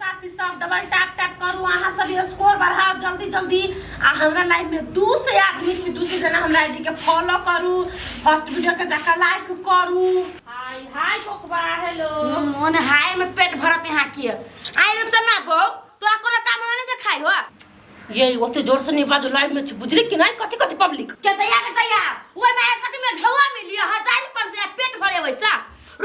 साथी सब double tap tap करू अहाँ सब स्कोर बढ़ाओ जल्दी जल्दी आ हमरा लाइव में 200 आदमी छी 200 जना हमरा आईडी के फॉलो करू फर्स्ट वीडियो के जाकर लाइक करू हाय हाय कोकबा हेलो मोन हाय में पेट भरत यहाँ के आई रूप से ना बो तोरा कोनो काम नहीं देखाई हो ये ओते जोर से नहीं बाजू लाइव में छी बुझली कि नहीं कथी कथी पब्लिक के दैया के दैया ओय में कथी में ढौआ मिली हजार पर से पेट भरे वैसा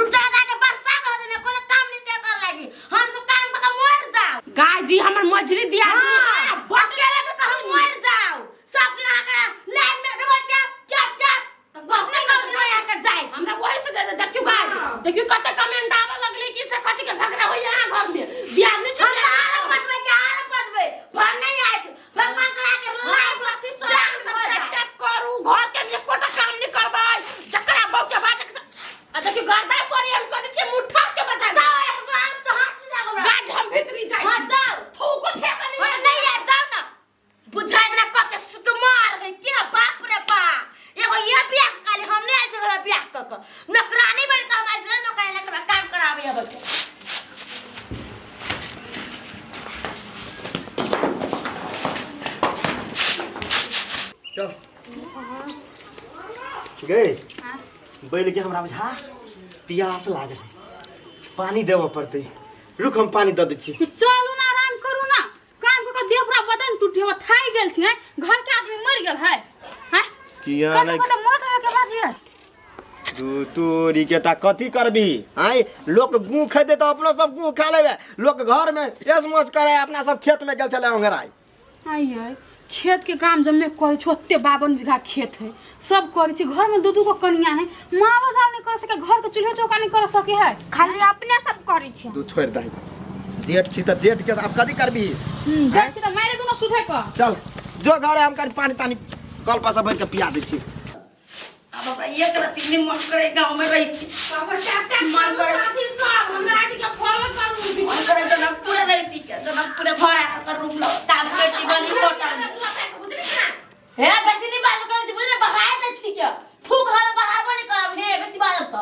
रुपया लगा के बस साग हो देने कोनो काम नहीं ते कर लागी हम सब काम कर के मर जाओ गाय जी हमर मजरी दिया हां अकेले के कहूं मर जाओ सब दिन अहाँ के लाइन में डबल टैप टैप टैप तो गहने कर दिन यहाँ के जाए हमरा वही से दे दे देखियो गाय जी देखियो कते कमेंट आवे लगले कि से कथी के झगड़ा होई यहाँ घर में दिया नहीं हम तो आराम बचबे के आराम बचबे भर नहीं आए भगवान करा के लाइफ साथी सब टैप टैप करू घर के एकोटा काम नहीं करबै जकरा बहु के बाटे आ देखियो गर्दा पड़ी हम कथी छै मुठा के बता जाओ आसमान से हाथ जाओ हमरा गाज हम भीतरी जाइ हां जाओ थूको फेंक नहीं नहीं आब जाओ ना बुझाइ देना कते सुकुमार है के बाप रे बाप एगो ये बियाह काली हम नहीं आयल छी घर बियाह क क नौकरानी बन के हम आयल छी नौकरानी लेके हमरा काम कराबे अब के चल गई बैल के हमरा बुझा प्यास लागल है पानी देबऽ पड़तै रुक हम पानी दऽ दै छी चलू ना आराम करू ना काम कऽ के देह पूरा बदन टूटी हमर थाकि गेल छी हैं घर के आदमी मरि गेल है हैं किया कते नहि कते मौत होवे के बात है तू तोरी के ता कथी करबी आय लोक गू खेतै तऽ अपनो सब गू खा लेबै लोक घर में ऐश मौज करे अपना सब खेत में गेल छलै ओंघराय आइए खेत के काम जब मैं करै छी ओते 52 बीघा खेत है सब करै छी घर में दू दू गो कनिया है मालो जाल नहीं कर सके घर के चूल्हे चौका नहीं कर सके है खाली अपने सब करै छी तू छोड़ि दही जेठ छी तऽ जेठ के आब कथी करबी जाइ छी तऽ मारि दुनू सुधे कऽ चल जो घर हम कनि पानी तानी कल पर से भरि के पिया दै छी अब हमरा एक रत्ती नहीं मन करे गांव में रही थी मन करे साथी सब हमरा आदि के फॉलो करू मन करे जनकपुर रहती के जनकपुर घर आ कर रूम लो काम करती बनी होटल में हे बेसी नहीं बाजू करे बुझले बहाय दे छी के थूक हल बहाबो नहीं करब हे बेसी बाजब तो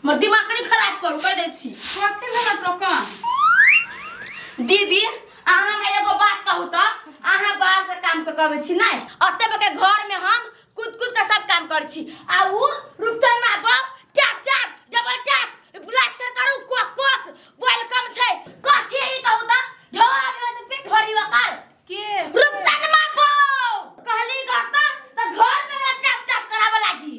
हमर दिमाग कनी खराब करू कह दै छी कथी भेल टोकन दीदी अहाँ हमरा एगो बात कहू तऽ अहाँ बाहर से काम कऽ के अबै छी नहि अते बके घर में हम कूद कूद के सब काम करै छी आ उ रूपचंद बाबू tap tap double tap like share करू कोक कोक welcome छै कथी है ई कहू तऽ ढोआ में से पेट भरी ओकर के रूपचंद बाबू कहली गत तऽ घर में टैप टैप कराबे लागी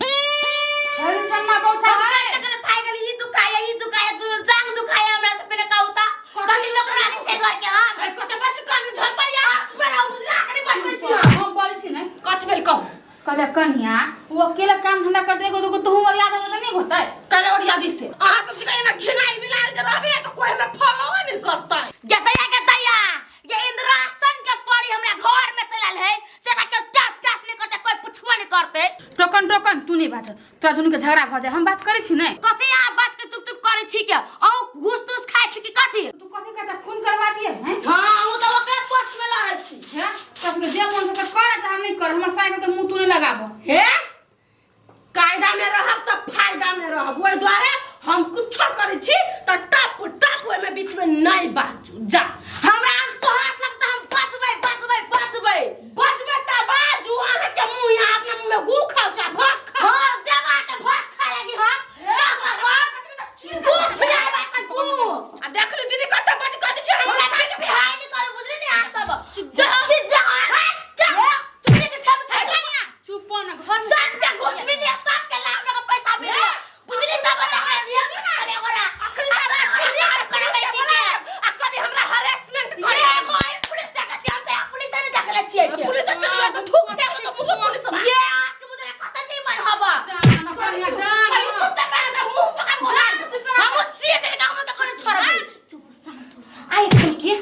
रूपचंद बाबू हम छै कर कर थाई गेली ई दुखाया ई दुखाया तू जांग दुखाया हमरा से पहले कहू तऽ कथी नौकरानी छै घर के हम अरे कते बच कान में झर पड़िया पर हम बुझला करी बनबै छी हम हम बोल छी ने कथी भेल कहू कहले कन्या वो अकेला काम धंधा करते एगो दूगो तुहू और याद होते नहीं होता कल और यादी से अहाँ सब जगह एना घिनाइल मिलाइल जे रहबे तऽ कोई हमरा फॉलो नहीं करतै गेतैया गेतैया ये इंद्रासन के परी हमरा घर में चलल है से एकरा केओ टैप टैप नहीं करते कोई पुछबो नहीं करते टोकन टोकन तू नहीं बाज तोरा दुनू के झगड़ा भऽ जाए हम बात करै छी नहीं कथी अहाँ बात के चुप चुप करै छी के अहूँ घूस तूस खाइ छी कि कथी तू कथी कहता खून करवा दिए हैं हाँ हम तऽ ओकरे पक्ष में लड़ै छी हैं कथी के जे मन से कर चाहे नहीं कर हमर साइकिल के मुंह तू नहीं लगाबो हे कायदा में रहब तऽ फायदा में रहब ओहि दुआरे हम कुछो करै छी तऽ टप टप ओहिमे बीच में नहीं बाजू जा हमरा सोहात लगता हम बचबै बचबै बचबै बजबै तऽ बाजू अहाँके मुँह यहाँ अपना मुँह में गू खाउ जा भात खाउ हाँ देवा के भात खाए लगी हम का का गू खिलाए बस गू आ देख ली दीदी कते बज कऽ दै छै हमरा हमरा पेट बिहाय नहीं करू बुझली नहीं अहाँ सब सीधा सीधा हाथ चुपड़ी के छप चुप न घर में सबके घुस भी नहीं सबके लाख टका पैसा भी नहीं बुझली तब बता हमरा दिया सबे गोरा अखनी सब करे आ कभी हमरा हरेसमेंट करे करे कोई पुलिस देखै छी हम तऽ पुलिस नहि देखले छियै के। पुलिस स्टेशन में तऽ थूक दे के मुँह पुलिस सब ये आँख मुदरा कत नहीं मन हबा जा न कन्या जा कहियो चुपचाप रह ना मुँह पका बोला हम चीर देबै तऽ हम तऽ कोनो छोड़बै चुप शांत हो शांत आइ चल के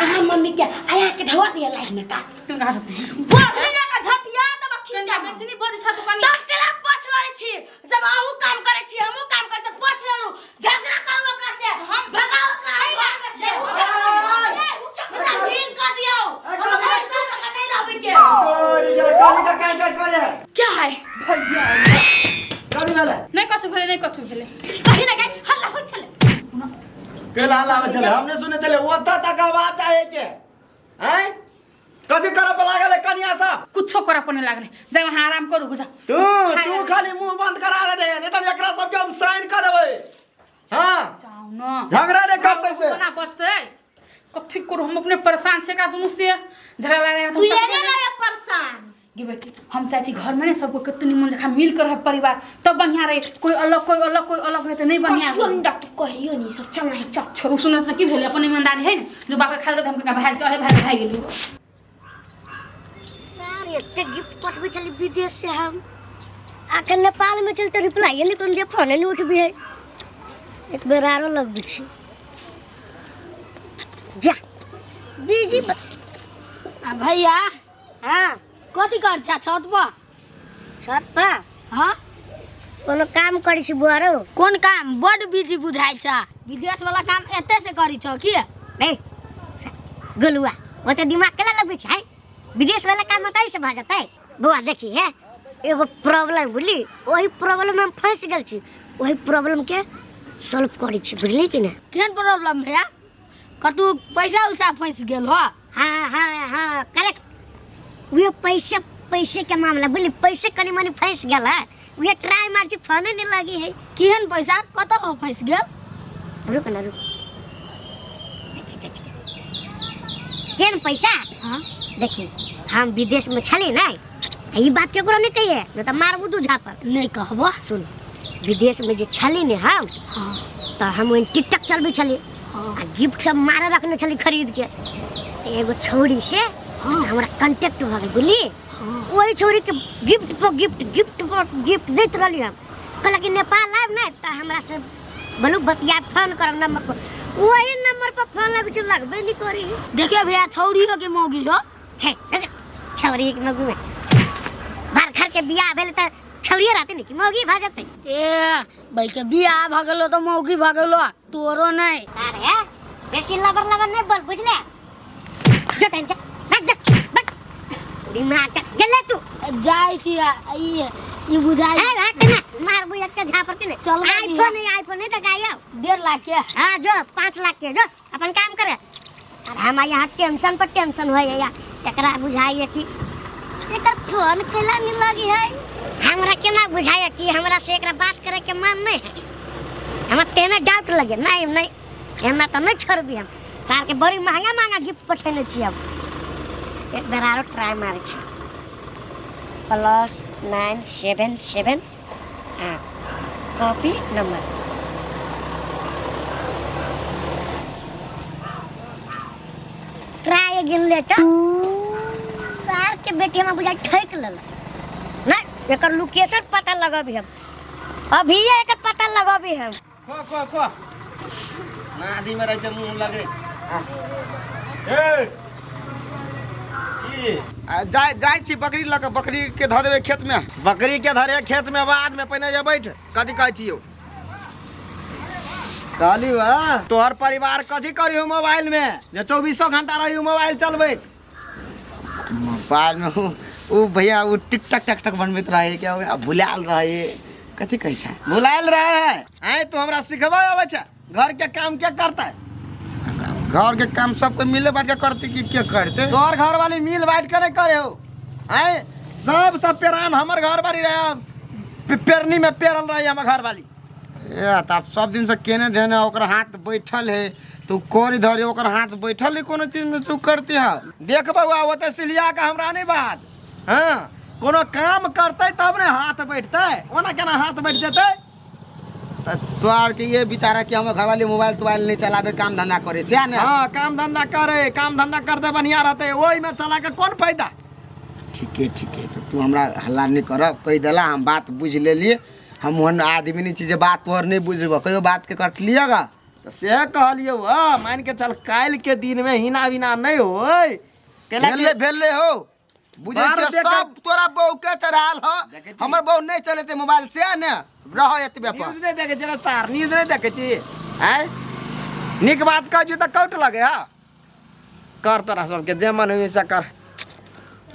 अहाँ मम्मी के आया के ढवा दिया लाइफ में का कन्या हाथ बढ़ले ना का झटिया तब कन्या बेसी नहीं बजै छ तू कन्या तब केला पछ लड़ै छी जब अहूँ काम करै छी हमहूँ काम करै छी पछ लड़ू झगड़ा करू ओकरा से हम भगाओ ओकरा घर में से हमरा भीन कर दियौ हम घर से नहीं रहबै के तोरी के कथी के काज काज करे क्या है भैया कथी भेलै नहीं कथू भेलै नहीं कथू भेलै कहीं ना कहीं हल्ला होइ छलै केला हल्ला आबै छलै हम नहि सुनै छलियै। छलै ओतऽ तक आवाज जाइ के आँय कथी करऽ पर लागल है कनिया सब कुछो करऽ पर नहीं लागल जाओ वहाँ आराम करू जाओ तू खाए तू ला। खाली मुंह बंद करा दे नहीं तऽ एकरा सबके हम साइन कर देबै हाँ जाओ न झगड़ा नहीं करते से कोना बचतै कथी करू हम अपने परेशान छे एकरा दुनू से झगड़ा लड़ाई में तू तो हम एने सब रहे परेशान गे बेटी हम चाहे छी घर में ने सबको कितनी निमन जखा मिल कर रहे परिवार तब बढ़िया रहे कोई अलग कोई अलग कोई अलग रहे तो नहीं बढ़िया कहियो नहीं डॉक्टर कहियो नहीं सब चल नहीं चल छोड़ू सुनत की भेलै अपन ईमानदारी है ने जो बाप के खाल दे हम भाई चढ़े भाई भाई गेलू सर एते गिफ्ट पठबै छली विदेश से हम आखन नेपाल में चलते रिप्लाई नहीं कर फोन नहीं उठबी है एक बेर आरो लगबै छी जा बिजी आ भैया हाँ कथी कर छा छत पर छत पर हाँ कोनो काम करै छी बुआ रौ कोन काम बड बिजी बुझाइ छ विदेश वाला काम एते से करी छ की ए गोलुआ ओते दिमाग केला लगबै छै हैं? विदेश वाला काम होतै से भऽ जेतै बौआ देखी हे एगो प्रॉब्लम बुझली ओही प्रॉब्लम में हम फंसि गेल छी ओही प्रॉब्लम के सॉल्व करै छी बुझली कि नहि केहन प्रॉब्लम भैया कतू पैसा उसा फंसि गेल हो हाँ हाँ हाँ करेक्ट उहे पैसे पैसे के मामला बुझली पैसे कनी मनी फंसि गेल है उहे ट्राई मार छी फोने नहीं लगी है केहन पैसा कतऽ हो फंसि गेल रुक ना रुक देखी देखी केहन पैसा हाँ देखी हम विदेश में छली ना ई बात केकरो नहीं कहिए नहीं तो मारबू दू झापर नहीं कहबो सुन विदेश में जे छली ने हम हाँ तो हम ओहि टिकटॉक चलबै छली हाँ आ गिफ्ट सब मारे रखने छली खरीद के एगो छौड़ी से हाँ। हमरा कांटेक्ट भऽ गेल बुझली हाँ ओहि छौड़ी के गिफ्ट पर गिफ्ट गिफ्ट पर गिफ्ट दैत रहली हम कहलक कि नेपाल आयब ने तऽ हमरा से बोलू बतिया फोन करब नंबर पर वही नंबर पर फोन लगै छै लगबे नहीं करी देखिए भैया छौड़ी हो के मौगी हो हे छौड़ी के मौगी में बार घर के बियाह भेल तऽ छौड़िए रहते ने कि मौगी भऽ जेतै ए भाई के बियाह भऽ गेलो तऽ मौगी भऽ गेलो तोरो नहीं अरे बेसी लबर लबर नहीं बोल बुझले जो तहन से भाग जा भाग दिमाग का गेले तू जाइ छी ई ई बुझाइ ए भाग के ना मार बुझ के झापर के ने चल बा आईफोन है आईफोन नहीं तो गायब 1.5 लाख के हाँ जो 5 लाख के जो अपन काम करे और हम यहाँ टेंशन पर टेंशन हो या एकरा बुझाइए कि एकर फोन केला नहीं लगी है हमरा केना बुझाइए कि हमरा से एकरा बात करे के मन नहीं है हमरा तेना डाउट लगे नहीं नहीं एना तो नहीं छोड़बी हम सार के बड़ी महंगा महंगा गिफ्ट पठेने छी अब एक बेर आरो ट्राई मारै छी +977 हाँ copy number try again later सार के बेटी हमरा बुझाइ ठकि लेलक नहीं एकर लोकेशन पता लगबी हम अभी एकर पता लगबी हम खो खो खो नादी में रहै छै मुँह लगे ए की आ, जाय जाय छी बकरी लऽ कऽ बकरी के धऽ देबै खेत में बकरी के धरे खेत में बाद में पहिने जे बैठ कथी कहै छियौ कहली बा तोहर परिवार कथी करियो मोबाइल में जे चौबीसों घंटा रहियो मोबाइल चलबैत मोबाइल में उ भैया उ टिक टक टक टक बनबैत रहे क्या आ भुलायल रहे कथी कहै छै भुलायल रहे है आय तू हमरा सिखबै अबै छै घर के काम के करतै घर के काम सबके मिले बांट के करते कि के करते तोहर घर वाली मिल बांट के नहीं करे हो आय सब सब पेरान हमर घर वाली रहे पेरनी में पेरल रहे हमर घर वाली ए त आब सब दिन से केने देने ओकर हाथ बैठल है तू कोरी धरे ओकर हाथ बैठल है कोनो चीज में तू करती है देख बउआ ओते सिलिया के हमरा नहीं बाज हाँ कोनो काम करतै तब ने हाथ बैठतै ओना केना हाथ बैठ जेतै त तोहर के ये विचार है कि हमर घरवाली मोबाइल तोबाइल नहीं चलावे काम धंधा करे से ने हाँ काम धंधा करे काम धंधा करते बढ़िया रहते ओहि में चला के कोन फायदा ठीके ठीके तो तू हमरा हल्ला नहीं कर कहि देला हम बात बुझ लेलिए हम ओहन आदमी नहीं छी जे बात तोहर नहीं बुझबो कहियो बात के कटलिएगा तऽ से कहलियौ हँ मान के चल काल्हि के दिन में हिना बिना नहीं होय कैला कि- भेले भेले हो बुझै बार छियै देख- सब तोरा बहू के चढ़ाल हो देखै छी। हमर बहू नहीं चलेते मोबाइल से ने रह एतबे पर न्यूज नहीं देखै छी रे सार न्यूज नहीं देखै छी आँय नीक बात कहै छी तऽ कौट लगे हँ कर तोरा सबके जे मन होइ से कर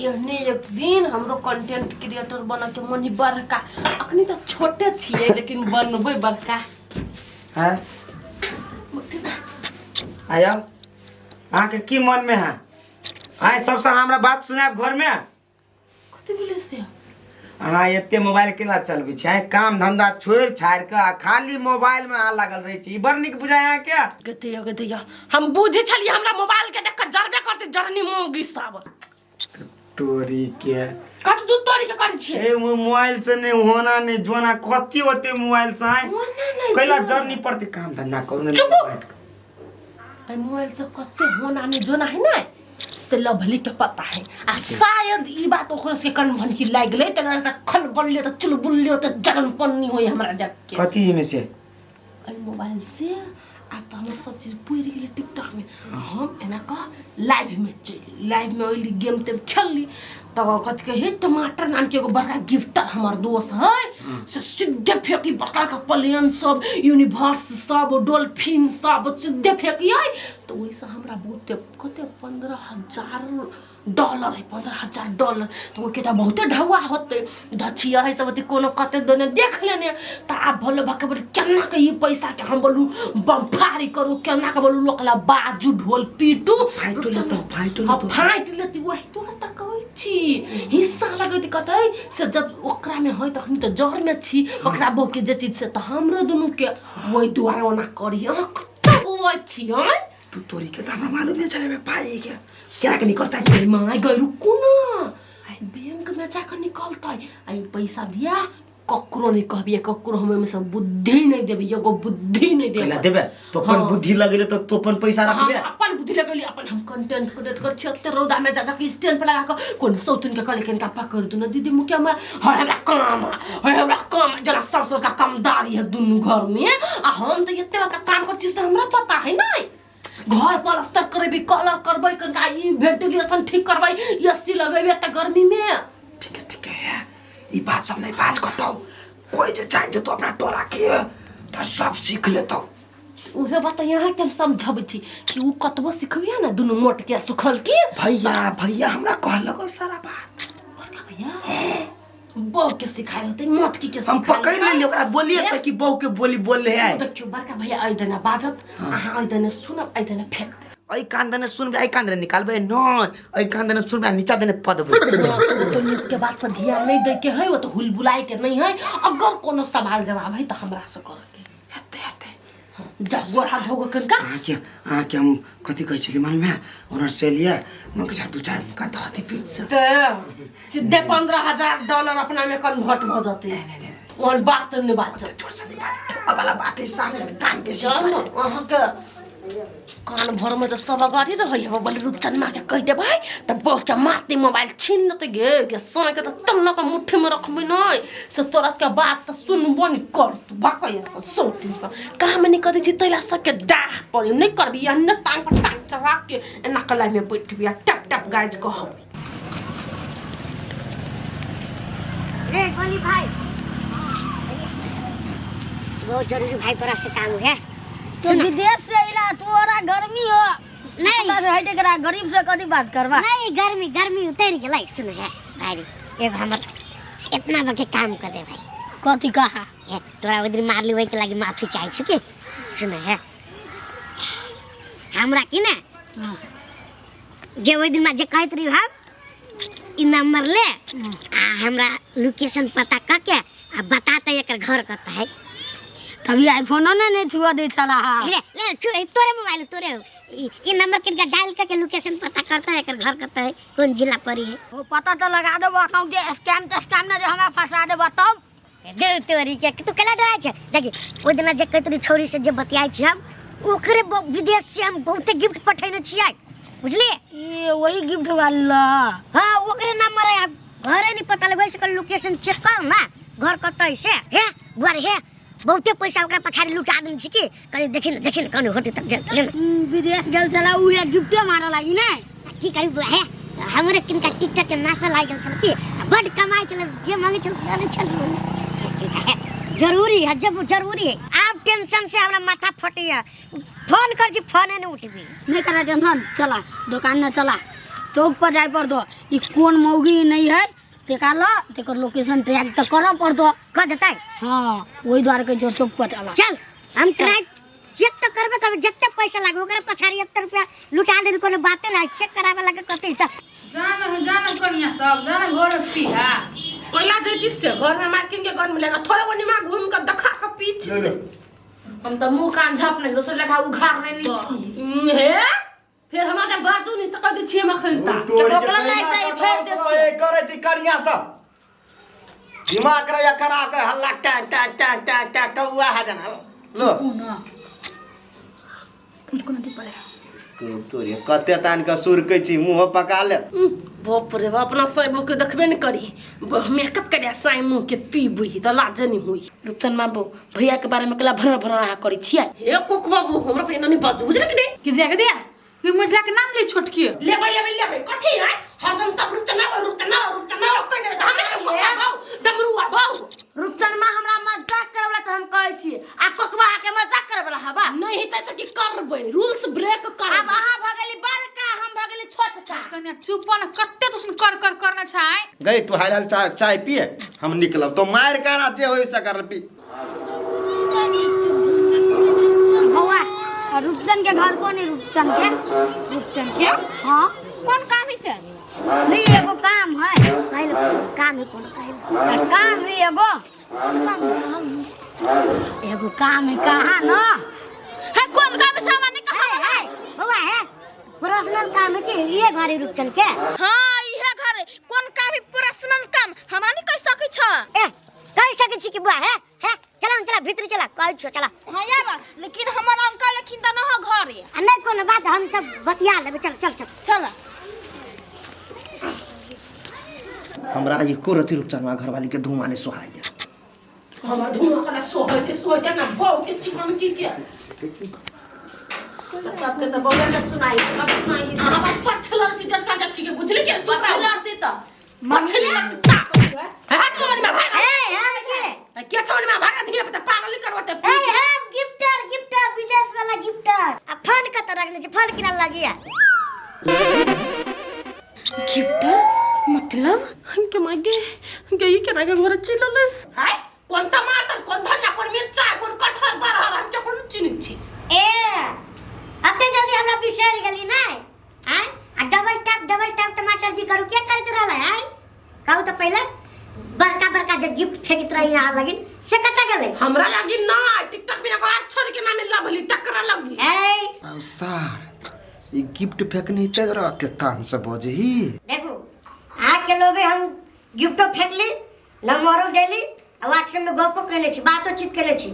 एहने एक दिन हमरो कंटेंट क्रिएटर बन के मनी बड़का अखनी तऽ छोटे छियै लेकिन बनबै बड़का हैं आया अहाँके की मन में है आय सबसे हमरा बात सुनायब घर में कथी भेलै से अहाँ एते मोबाइल केना चलबै छी आँय काम धंधा छोड़ि छाड़ि कऽ आ खाली मोबाइल में अहाँ लागल रहै छी ई बड़ नीक बुझाय अहाँके गतिया गतिया हम बुझै छलियै हमरा मोबाइल के देख कऽ जरबे करतै जरनी मौगी सब तोरी के कत दूध तोरी के करै छियै ए मोबाइल से नहीं होना नहीं जोना कथी होते मोबाइल से आय होना नहीं कैला जोना। जरनी पड़ते काम धंधा करू ने चुप। बैठ कऽ। एहि मोबाइल से कते होना नहीं जोना है ना से लभली के पता है आ शायद ई बात ओकरो से कन भनकी लागि गेलै तऽ खल बनलियै तऽ चुलबुलियै तऽ जरन पन्नी होई हमरा देख के कथी एहिमे से एहि मोबाइल से आब तऽ हमर सब चीज पड़ि गेलै टिकटॉकमे हम एना कऽ लाइवमे चलि लाइवमे अयली गेम तेम खेलली तब कथी कहै टमाटर नामके एगो बड़का गिफ्टर हमर दोस्त है से सीधे फेंकी बड़का बड़का प्लेन सब यूनिवर्स सब डॉल्फिन सब सीधे फेंकियै तऽ ओहिसँ हमरा बहुते कते 15,000 डॉलर है $15,000 तऽ ओहिके तऽ बहुते ढौआ होतै धछिया है सब कोनो कते देने देख लेने तऽ आब भोले भके बोले केना के ई पैसा के हम बोलू बमफारी करू केना के बोलू लोक ला बाजू ढोल पीटू फाइटो लेतौ, फाइटो हाँ, लेतौ। फाइट लेती वही तोरा तऽ कहै छी हिस्सा लगैत कतै से जब ओकरा में है तखनी तऽ जर में छी ओकरा बहु के जे चीज से तऽ हमरो दुनू के ओहि दुआरे ओना करी अहाँ कतऽ बौआइ छी आँय तू तोरी के तऽ हमरा मालूम नहि छलै पाई के केना के निकलतै अरे माय गई रुकू ना बैंक में जाकर निकलतै आ ई पैसा दिया ककरो नहीं कहबिए ककरो हम एहिमे से बुद्धि नहीं देबै एगो बुद्धि नहीं कैला देबै देबे तो अपन हाँ। बुद्धि लगेले तो तू अपन पैसा हम रखबे अपन बुद्धि लगेली अपन हम कंटेंट क्रिएट कर छी ओते रौदा में जा जाके स्टैंड पर लगा कऽ कोन सौतुन के कहले कनिका पकड़ दू ना दीदी मुखिया हमरा है हमरा काम है हमरा काम जेना सब सबका कमदारी है दुनू घर में आ हम तऽ एते बड़का काम कर छी से हमरा पता है नहीं घर प्लास्टर करेबै कलर करबै कनिका ई वेंटिलेशन ठीक करबै एसी लगेबै तऽ गर्मी में ठीक है ठीक है ई बात सब नहीं बाज कतौ कोई जे जान जेतौ अपना टोला के तऽ सब सीख लेतौ उहे बात यहाँ के हम समझबै छी कि उ कतबो सिखबियै ने दुनू मोट के सुखल के भैया भैया हमरा कहलक सारा बात बड़का भैया बहू के सिखाए होतै मोटकी के हम सिखाए पकड़ लेली ओकरा बोलिए से कि बहू के बोली बोल रहे है देखियौ बड़का भैया एहि दने बाजत अहाँ एहि दने सुनब एहि दने फेंक देब एहि कान दने सुनबै एहि कान दने निकालबै नहि एहि कान दने सुनबै आ नीचा दने पदबै ओ तो लोग के बात पर ध्यान नहीं दे के है वो तो हुल बुलाए के नहीं है अगर कोनो सवाल जवाब है तो हमरा से करे के हेतै हेतै जा गोर हाथ धोगो कनका अहाँके अहाँके हम कथी कहै छलियै मालूम है ओनर से लिए मन कहै दू चारि मुका धऽ दी पीठ से तऽ सीधे $15,000 अपना में कन्वर्ट भऽ जेतै ओहन बात नहि बात जोर से नहीं बात टोला वाला बात है सास के कान पे चल ने अहाँके कान भरमे तऽ सब अगाड़ी रहैए बोले रूपचनमा के कहि देबै तऽ बहके मारतै मोबाइल छीन लेतै गे गे साँके तऽ तन्ना के मुट्ठीमे रखबै नहि से तोरा सबके बात तऽ सुनबो नहि करतौ भकैया सब सौतीन सब काम नहि करै छी ताहि लए सबके डाह पड़े नहि करबी अन्य टांग पर टांग चढ़ा के एना कलाइमे बैठबी आ टप टप गाजि कहबै रे गोली भाई बहुत जरूरी भाई तोरा से काम है तो विदेश से अइला तोरा गर्मी हो नहीं। नहीं हटे करा गरीब से कथी बात करबा नहीं गर्मी गर्मी उतर गेलै सुन है भाई एगो हमर इतना बके काम कर दे भाई कथी कहा हे तोरा ओहि दिन मारली ओहिके लागि माफी चाहै छु कि सुन है हमरा की ने जे ओहि दिन जे कहैत रही हम ई नंबर ले आ हमरा लोकेशन पता कऽ के आ बताते एकर घर कतऽ है तभी आईफोनो ने नहीं छुआ दे छला हा ले ले छु ई तोरे मोबाइल तोरे ई ई नंबर किनका डायल करके लोकेशन पता करता है एकर घर कतऽ है कोन जिला पड़ी है ओ पता तो लगा देबो अकाउंट के स्कैम त स्कैम ने जे हमरा फंसा देबो तब दे तोरी के तू केला डराइ छै देखी ओहि दिना जे कहैत रही छौरी से जे बतियाइ छी हम ओकरे विदेश से हम बहुते गिफ्ट पठेने छियै बुझलिए ये वही गिफ्ट वाला हाँ ओकरे नंबर है आब घरे नहीं पता लगै छै लोकेशन चेक कर ना घर कतऽ है से हे बुआरे हे बहुते पैसा ओकरा पछाड़ी लुटा देने छी की कनी देखी ने देखी ने कनी होतै तब देख ले ने। विदेश गेल छला उहे गिफ्टे मारऽ लागी ने की करी बुआ हे हमरे किनका टिकटक के नाशा लागि गेल छल की आ बड कमाइ छल जे मांगे छल दऽ छल जरूरी है जब जरूरी है आब टेंशन से हमरा माथा फटैया फोन कर छी फोने नहीं उठबी नहीं करा टेंशन चला दुकान में चला चौक पर जाए पर दो ई कोन मौगी नहीं है तेका ल तेकर लोकेशन ट्रैक तो करऽ पड़तो कह देतै हाँ वही द्वारे कहै छियौ चौक पर चला चल हम ट्रैक चेक तो करबे करबे जते पैसा लागो ओकरा पछाड़ी 70 रुपया लुटा दे कोनो बाते ना चेक करावे लगे कते चल जान जान कनिया सब जान घर में पीहा कोयला देती से घर में मार्किन के घर मिलेगा थोड़े वो निमा घूम के देखा के पीछे से हम तऽ मुंह कान झप नहीं दोसर लेखा उघार नहीं ली छी हे फिर हमरा जब बाजू नहीं सकत छी हम अखन तक तोरी के केकरो लागि जाइ फेर देसी। ए करै थी कनिया सब दिमाग रहे खराब कर हल्ला time time time time time कौआ है जना लो तू तोरी कते तान के सुरकै छी मुंह पका ले। बाप रे बाप, अपना साई के देखबे नहीं करी, मेकअप करे साई मुंह के पीबी त लाज नहीं हुई। रूपचंद बाबू भैया के बारे में कला भनर भनर अहाँ करै छियै। हे कुक बाबू हमरा पे नहीं बाजू बुझल कि नहीं? कि दिया के दिया कि मझला के नाम ले छोटकी लेबै लेबै लेबै कथी है हरदम सब रूपचंद बाबू रूपचंद बाबू रूपचंद बाबू कहने लगे हमें बाबू डमरुआ बाबू। रूपचंद माँ हमरा मजाक करे वाला तऽ हम कहै छी आ कोकबा अहाँके मजाक करे वाला हबा नहीं त से की करबै रूल्स ब्रेक आब करबै। अहाँ भऽ गेली बड़का हम भऽ गेली छोटका। कनिया चुप न कते तुसन कर कर करना छाय गई तू हाल हाल चाय चाय पिए हम निकलब तो मार करा जे होई से कर पी। बौआ रूपचंद के घर कोन है? रूपचंद के रूपचंद के हाँ कौन काम है से? नहीं एगो काम है पहले काम है कोन पहले काम है एगो काम काम एगो काम है कहाँ न है कौन काम है सामान्य कहाँ है बौआ है पर्सनल काम है कि ये घर है रूपचंद के? हाँ इहे घर है कौन काम है पर्सनल काम हमरा नहीं कह सकै छ। ए कह सकै छी कि बुआ है है चला चला भीतर चला कहै छो चला। हाँ याबा लेकिन हमर अंकल लेकिन त न हो घर है। आ नहीं कोनो बात हम सब बतिया लेबै चल चल चल चल। हमरा एको रति रूपचंदवा घरवाली के धुआं नहीं सोहाइए। हमर धुआं कला सोहैते सोहैते ना बहु के चिकन की के तऽ सबके तऽ बहुते के सुनाई कब सुनाई हमरा पछलर छी जटका जटकी के बुझली के चुप रहो लड़ती तऽ मछली लड़ता हट लो में भाग ए हम छे के छौ में भाग धिया पुता पागल करवते। ए हम गिफ्टर गिफ्टर विदेश वाला गिफ्टर आ फोन कत रखने छी फोन किना लगिया गिफ्टर मतलब के मागे गई के ना के घर चल ले हाय कोन टमाटर कोन धनिया कोन मिर्चा कोन कटहर बरहर हम के कोन चिन्ह छी। ए अते जल्दी हमरा बिसरि गेली नै आय आ डबल टैप टमाटर जी करू के करैत रहलै आय कहू त पहिले बड़का बड़का जे गिफ्ट फेंकत रही यहाँ लगिन से कत गेलै? हमरा लगी ना टिकटॉक में एगो आर छोड़ के ना मिलला भली टकरा लगी। ए औ सार ई गिफ्ट फेंकने ते रहते तान से बजही। देखू आ के लोबे हम गिफ्टो फेंकली नंबरो देली आ व्हाट्सएप में गपो केने छी बातोचीत केने छी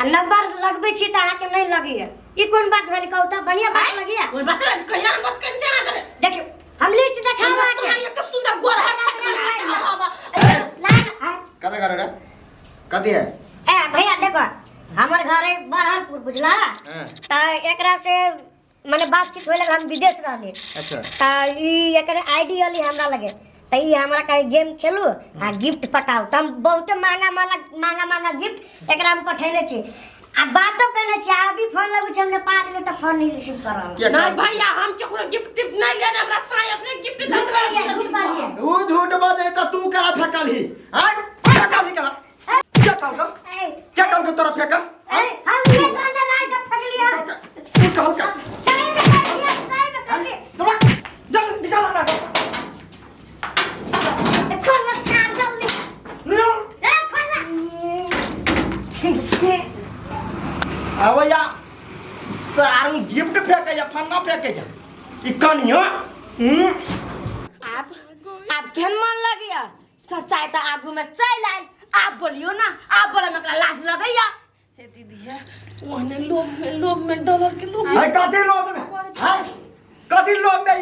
आ नंबर लगबै छी त अहाँके नहीं लगैया ई कोन बात भेल कहू त बढ़िया बात लगैया? ओइ बात राज कहिया हम बात केने छी अहाँ जरे देखियौ हम लिस्ट देखाब अहाँके। हमरा एक सुंदर गोर है लाइन आ कते घर रे कथी है? ए भैया देखो हमर घर है बरहरपुर बुझला हाँ। त एकरा से माने बातचीत होए लगल हम विदेश रहली। अच्छा त ई एकर आईडी अली हमरा लगे त ई हमरा कहे गेम खेलू आ गिफ्ट पठाऊ त हम बहुते महंगा महंगा महंगा गिफ्ट एकरा हम पठेने छी आ बातो केने छी आ अभी फोन लगै छै हम नेपाल एलियै त फोन नहीं रिसीव कर रहल। के नहीं भैया हम केकरो गिफ्ट टिप नहीं लेने हमरा साई अपने गिफ्ट झूठ देत बाजिए, रहे झूठ बाजिए। ऊ झूठ बजे त तू करा फेकलही आय फेकलही करा क्या कहल का ए क्या कहल का तोरा फेका? ए हम ये कहने राय का फेकलिया तू कहल का सही में कहै छियै, सही में कहै छियै। दबा जल्दी निकाल हमरा ए, खोल ना कार जल्दी। निकाल। ए, खोल ना। आवया सारू गिफ्ट फेकै या फन्ना फेकै जा ई कनियो आप आप केहन मन लगैया सच्चाई तऽ आगू में चलि आयल आप बोलियो ना आप बोले में एकरा लाज लगैया। हे दीदी है ओहने लोभ में डॉलर के लोभ है कथी लोभ में है कथी लोभ में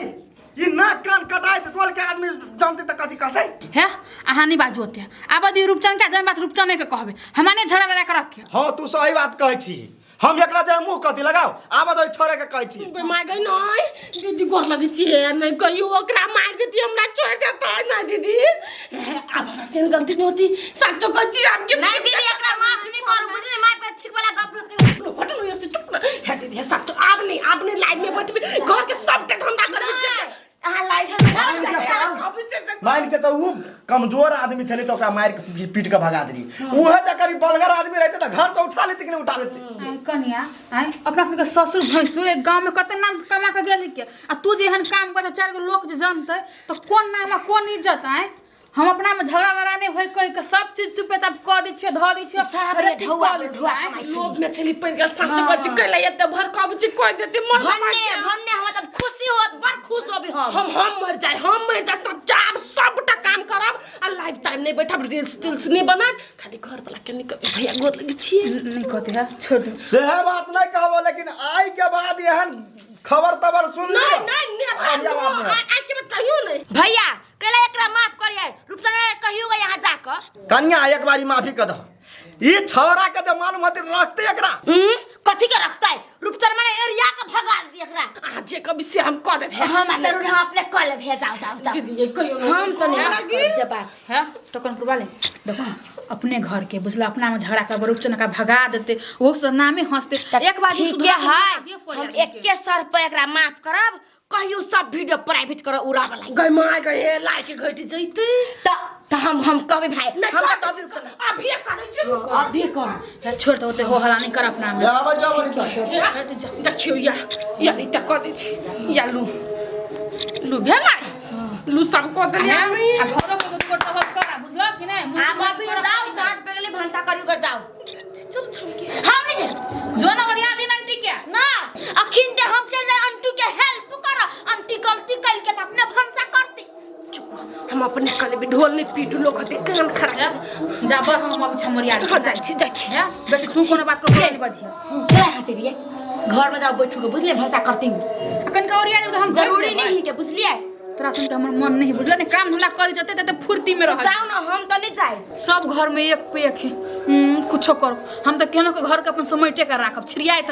ई नाक कान कटाए त टोल के आदमी जानते त कथी कहतै? हे अहाँ नहीं बाजू होते आब दी रूपचंद के जब बात रूपचंद के कहबे हमरा नहीं झगड़ा लड़ा के रखे। हां तू सही बात कहै छी हम एकरा जे मुंह कथी लगाओ आब तो छोड़े के कहै छी। बे मार गई नहीं दीदी गोर लगे छी नहीं कहियो ओकरा मार देती हमरा छोड़ देता ना दीदी। अब हमरा से गलती नहीं होती सच्चो कहै छी हम के नहीं दीदी एकरा माफ नहीं करू बुझली मार पे ठीक वाला गप चुप हटो ये से चुप ना। हे दीदी सच्चो अब नहीं लाइव में बैठबे घर के सब के धंधा करबे अहाँ लाइव में अब से मान के तो उ कमजोर आदमी छलै तऽ ओकरा मारि के पीट के भगा देली। उहे तऽ कभी बलगर आदमी रहते तऽ घर से उठा लेते कि नहीं उठा लेते? आय कनिया, आय अपना सबके ससुर भैंसुर एक गांव में कते नाम कमा के गेल के, आ तू जे एहन काम कर चार गो लोग जे जानते तो कोन नाम आ कोन इज्जत? आय हम अपना में झगड़ा लड़ाई नहीं होय कह के सब चीज चुपे चाप क दै छियै, धऽ दै छियै, सारा हरेक चीज ढौआ कऽ लै छियै। ढौआ आँय? कमाइ छलै। लोभ में छली पड़ि गेल, सच कहै छी, कैला एते भर कब छी कहि देते मर भन्ने भन्ने हम तब खुशी होत, बड़ खुश होबी हम। हम मर जाए, हम मर जाए, सब जाब सबटा काम करब आ लाइफ टाइम नहीं बैठब, रील्स तिल्स नहीं बनाब, खाली घर वाला के नहीं कहबै, भैया गोर लगे छियै। नहीं कहते है, छोड़ दे। सेहे बात नहीं कहबो, लेकिन आइ के बाद एहन खबर तबर सुन नहीं लियौ। नहीं नहीं भाई, बढ़िया बात नहीं। आइ के बाद कहियो नहीं। भैया कैला एकरा माफ करिए, रूपचंद कहियो यहाँ जाकर। कनिया एक बारी माफी कर दहो, ई छौड़ा के जे मालूम होते रखते एकरा। कथी के रखते? रूपचंद माने एरिया के भगा दी एकरा। आ जे कभी से हम कह देबे। हम जरूर हम अपने कह लेबे, जाओ जाओ जाओ। दीदी कहियो नहीं। हम तो नहीं माफ करब जे बात है टोकन करवा ले। देखो अपने घर के बुझला अपना में झगड़ा कर रूपचंद का भगा देते, वो सब नामे हंसते। एक बार ठीक है, हम एके सर पर एकरा माफ करब, कहियो सब वीडियो प्राइवेट कर उड़ा वाला। गई माय गई लाइक घट जइते त हम कहबे भाई, नहीं हम कर त दै छी, अभी करै छी। अभी कर। छोड़ दो, होते हो हला नहीं कर अपना में। आबै जाओ मनीषा। देखियो या या भी तक कह दै छी, या लू लू भेलै लू सब कह देलियै। आ घरो के दू गोटा रहत करा, बुझला कि नहीं? मुँह आब अभी जाओ, साँझ पे गेली भनसा करियो के जाओ। चल छमके हम नहीं जाए। जो ना गरिया दिन आंटी के ना अखिन ते हम चल जाए अंटू के हेल्प कर, अंटी गलती कइल के त अपने भनसा करती। चुप, हम अपने कले भी ढोल नहीं पीटू लोग हते कान खराब। जा बर हम अभी छमरिया हाँ, जाइ छी, जाइ छी। है बेटी तू कोनो बात को बोल बजिया। चला हाथे भी घर में जाओ बैठू के बुझलिए भनसा करती हूँ। कनका ओरिया देब त हम जरूरी नहीं है के बुझलिए। तोरा सुन के हमर मन नहीं बुझल ने, काम धंधा करी जते तते फुर्ती में रह। जाओ ना, हम तो नहीं जाए। सब घर में एक पे एक है, कुछो करो, हम तो केहनो के घर के अपन समेटे के राखब, छिड़ियाए।